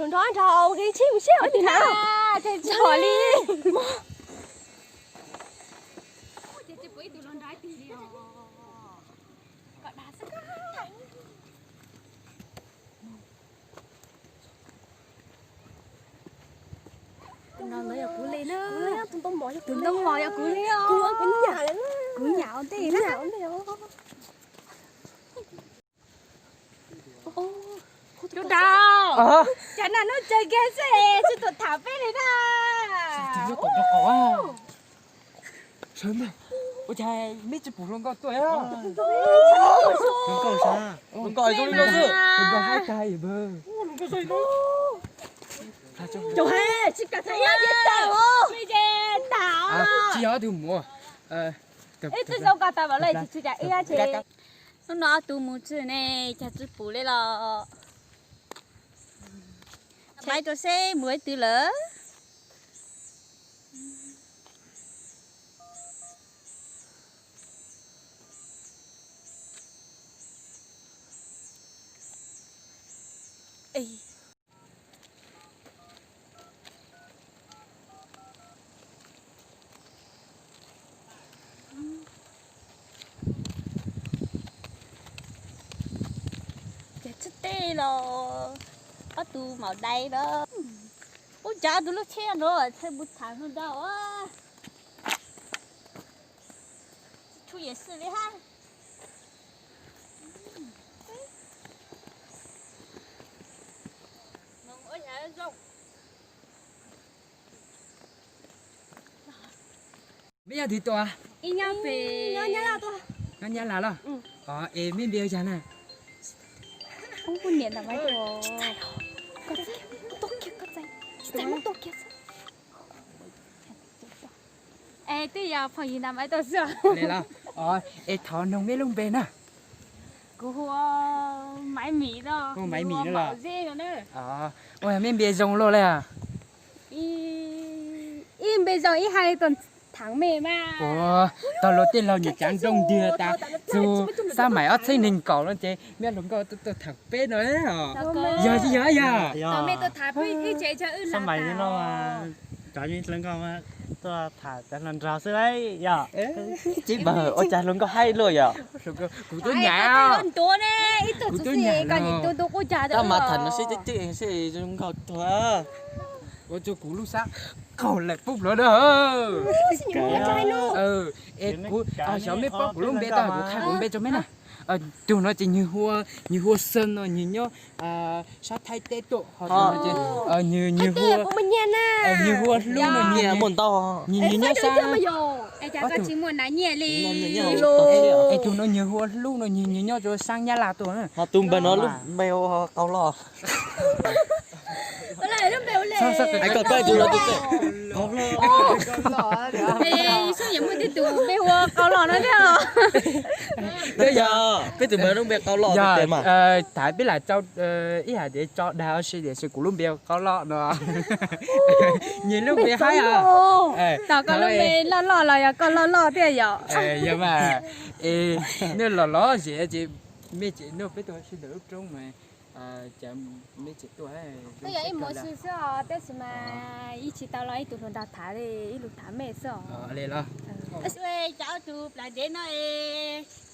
Nrog nrog ua ke, mus seb ua tim na. Tsis pom li. Tus no yog kuv li na. Tus ntoo mos yog kuv li os. Kuv nyam ua ntej na. Tub Dau, cas nag hnub tsaws kiag xwb tsis tuaj tham peb li na. Ua cas meb tsis pum hluas nkauj tuaj? Hluas nkauj zoo li no xwb. Hluas nkauj haib tag. Tsis yog ob tug mus. Ib tug zoo ko tas mam li tsis tsis cas ib yam tsis. Hnub no ob tug mus tsis ne, cas tsis pum li los. Saib rau seb mus ib twg lawm. Ces txhib tej los ob tug maum dais na. Ub, cas ob tug lub tsheb no txhij mus tham hluas nraug. Tshuav yam xwm li hab. Meb nyob twg tuaj? Nyob Nyab Laj los? Es meb npe ua cas na? Es twb yog phooj ywg nta maiv tuaj xwb. Es thov noog meb lub npe na. Kuv hu ua Maiv Mim no. Maiv Mim no los? Ua meb npe zoo luaj li. Ib npe zoo ib hais li tuaj tham mej mas. Tog luag tej laug nyiam cav nrooj ntiag tas txug xab maim ob txhiab neeg nkaum no ces mej hluas nkauj tuaj tham peb no. Yog yog yog. Xab maim no cov hluas nkauj tuaj tham cov hluas nraug xwb yog. Tsis npawg ua cas hluas nkauj haib luaj yog. Kuv tuaj nyam, kuv tuaj nyam. Tab mas tham no seb ceb ceb seb zoo nkauj tuag. Ua rua kuv lub sab qaug lawm pub plhuav na. Es kuv, xyov meb paub kuv lub npe tau, kuv qha kuv npe rua meb na. Tug no ces nwg hu ua Xeeb no, nwg nyob sab Thaib teb tuaj. Ho tug no ces nwg hu ua Hlub no, nwg nyob sab, es tug no nwg hu ua Hlub no, nwg nyob rua saab Nyab Laj tuaj. Ho tug npawg no lub npe hu ua Qau Loj. Peb tus npawg lub npe Qau Loj tiag. Yog, tham peb lam tso ib hais tias tso dag ua si tiam sis kuv lub npe Qau Loj no. Nwg lub npe haib os. Tom koj lub npe loj loj los yog koj loj loj thiab yom? Yog mas, es nej los los zem ces mej tseem nrog peb tuaj sib ntawm lub roob mas, cas mej tseem tuaj. Twb yog ib mus si xwb os, tab sis mas ib tsis tau los ib tug hluas nraug tham li, ib lug tham mej xwb os. Li los, cov ob tug plas dev no,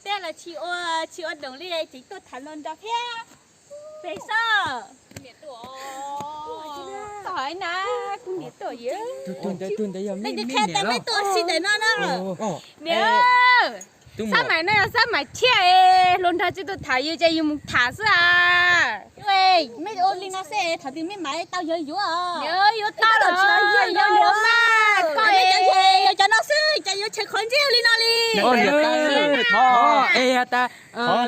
tej los tsis ua, tsis ua doom li tseem tuaj tham hluas nraug thiab. Pem xwb. Tau hais na, kuv niam tuaj yom. Tus ntawd, tus ntawd yog mej niam los? Mej tuaj si ntawm no na. Niam, xab maim no yog xab maim tshiab, hluas nraug tsis tuaj tham yus ces yus mus tham xwb a. Mej ua li no xwb thaum twg mej mam tau yawg yuav. Yuav tau los yuav mas, koj yog cov no xwb ces yuav tshaw qhov ntsej li no li. Niam tais,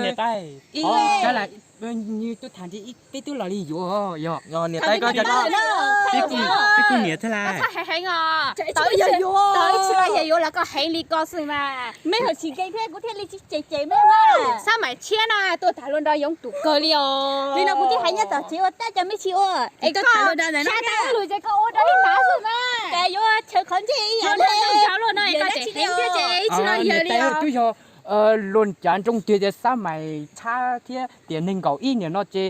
niam tais, nws tuaj tham ntshe peb twb los li yuav yog. Niam tais, koj, peb kuj niam thiab lawm. Txhob heev heev os. Tau ib txhia yawg yuav los koj heev li ko xwb mas. Mej hawm tsis nkees thiab kuv thiaj li tsis cem cem mej mas. Xab maim tshiab na, tuaj tham hluas nraug yoov tus kawg li os. Li no kuv thiaj hais nyob tom tsev ua tab cas mej tsis ua. Es koj tham hluas nraug ntawm no, tau ib lus ces koj ua rau ib nrab xwb mas. Cas yuav tshaw qhov ntsej ib yam li. Koj tseem heev thiab ces ib txhia yawg li os. Twb yog luag cav nroo tiag tias xab maim tshab thiab tias neeg nkaum ib niam no ces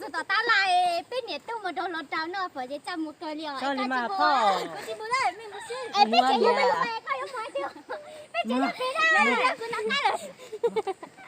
txug tom tab laj, peb niam tub mus rau hluas nraug noj pom ces txaj muag kawg li os. Koj tsis mus, koj tsis mus, es peb tsev yuav mus, koj yuav mus tiag, peb tsev yuav pem na, kuv nov qab lawm.